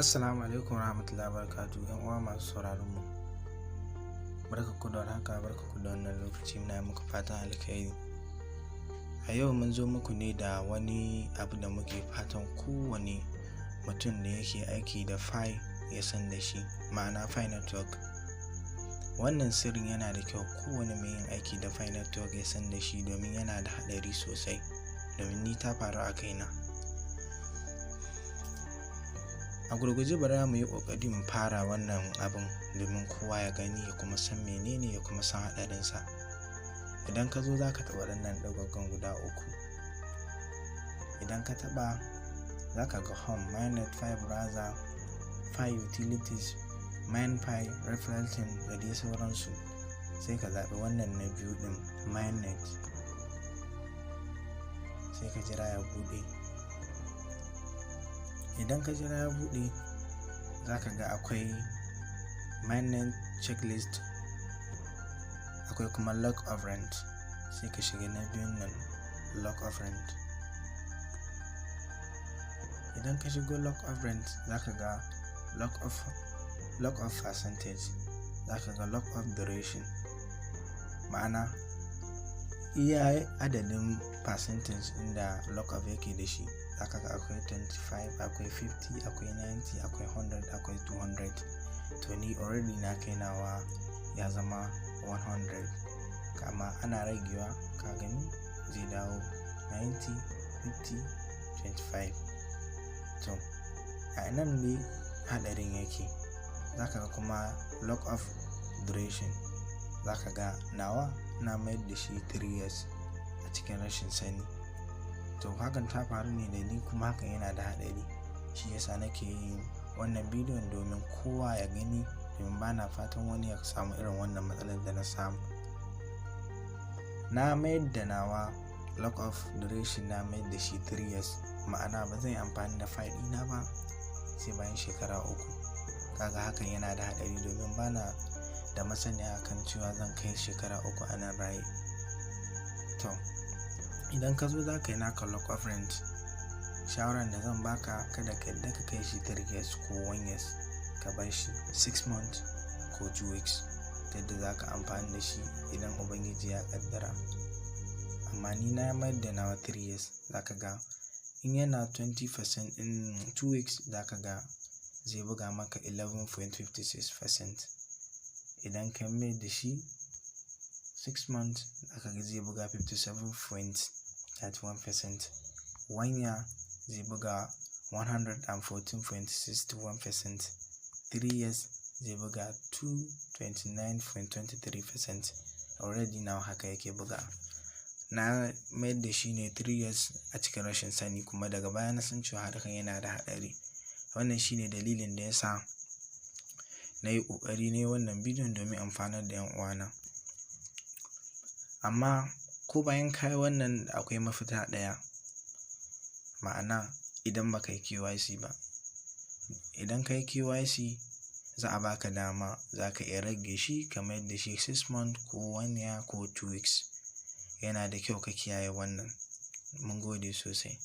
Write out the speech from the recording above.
Assalamu alaikum warahmatullahi wabarakatuh, 'yan uwa masu sauraron mu. Barkanku da warhaka, barkanku da wannan lokaci, muna yi muku fatan alkhairi. A yau mun zo muku ne da wani abu da muke fatan kowane mutum da yake aiki da Pi ya san da shi, ma'ana Pi Network. Wannan sirrin yana da kyau kowane mai yin aiki da Pi Network ya san da shi, domin yana da haɗari sosai, domin ni ta faru a kaina. A gurguje bara mu yi ƙoƙari mu fara wannan abun domin kowa ya gani ya kuma san menene ya kuma san haɗarinsa. Idan ka zo, za ka taɓa waɗannan ɗigaggan guda uku. Idan ka taɓa, za ka ga Home, Mainnet, Pi Browser, Pi Utilities, MinePi, Referral da dai sauransu. Sai ka zaɓi wannan na biyu ɗin, Mainnet. Sai ka jira ya buɗe. Idan ka jira ya buɗe, za ka ga akwai mainnet checklist, akwai kuma lock off rent. Sai ka shiga na biyun nan, lock off rent. Idan ka shigo lock off rent, za ka ga lock off percentage, za ka ga lock off duration. Ma'ana, iya adadin percentage inda lock off yake da shi. Za ka ga akwai 25, akwai 50, akwai 90, akwai 100, akwai 200. To, ni already na kai nawa ya zama 100. Kama ana ragewa, ka gani zai dawo 90, 50, 25. To, a nan ne haɗarin yake. Za ka ga kuma lock off duration. Za ka ga nawa na mayar da shi 3 years a cikin rashin sani. To, hakan ta faru ne da ni, kuma hakan yana da haɗari. Shi yasa nake yin wannan bidiyon domin kowa ya gani, domin bana fatan wani ya samu irin wannan matsalar da na samu. Na mayar da nawa lock off duration, na mayar da shi 3 years, ma'ana ba zan yi amfani da Pi ɗina ba sai bayan shekara 3. Kaga hakan yana da haɗari, domin bana da masaniya akan cewa zan kai shekara 3 a nan raye. To, idan ka zo za ka yi naka lock off rent, shawaran da zan baka, kada ka yadda ka kai shi 3 years ko 1 years, ka bar shi 6 months ko 2 weeks, ta yadda za ka amfani da shi idan Ubangiji ya ƙaddara. Amma ni na mayar da nawa 3 years. Za ka ga in yana 20% in 2 weeks, za ka ga zai buga maka 11.56%. Idan ka mayar da shi 6 months, za ka ga zai buga 57.31%. 1 year zai buga 114.61%. 3 years zai buga 229.23%. Already nawa haka yake buga. Na mayar da shi ne 3 years a cikin rashin sani, kuma daga baya na san cewa hakan yana da haɗari. Wannan shine dalilin da ya sa na yi ƙoƙari na yi wannan bidiyon domin amfanar da 'yan uwana. Amma ko bayan ka yi wannan, akwai mafita ɗaya. Ma'ana, idan ba ka yi KYC ba. Idan ka yi KYC, za a baka dama za ka iya rage shi, ka mayar da shi 6 months ko 1 year ko 2 weeks. Yana da kyau ka kiyaye wannan. Mun gode sosai.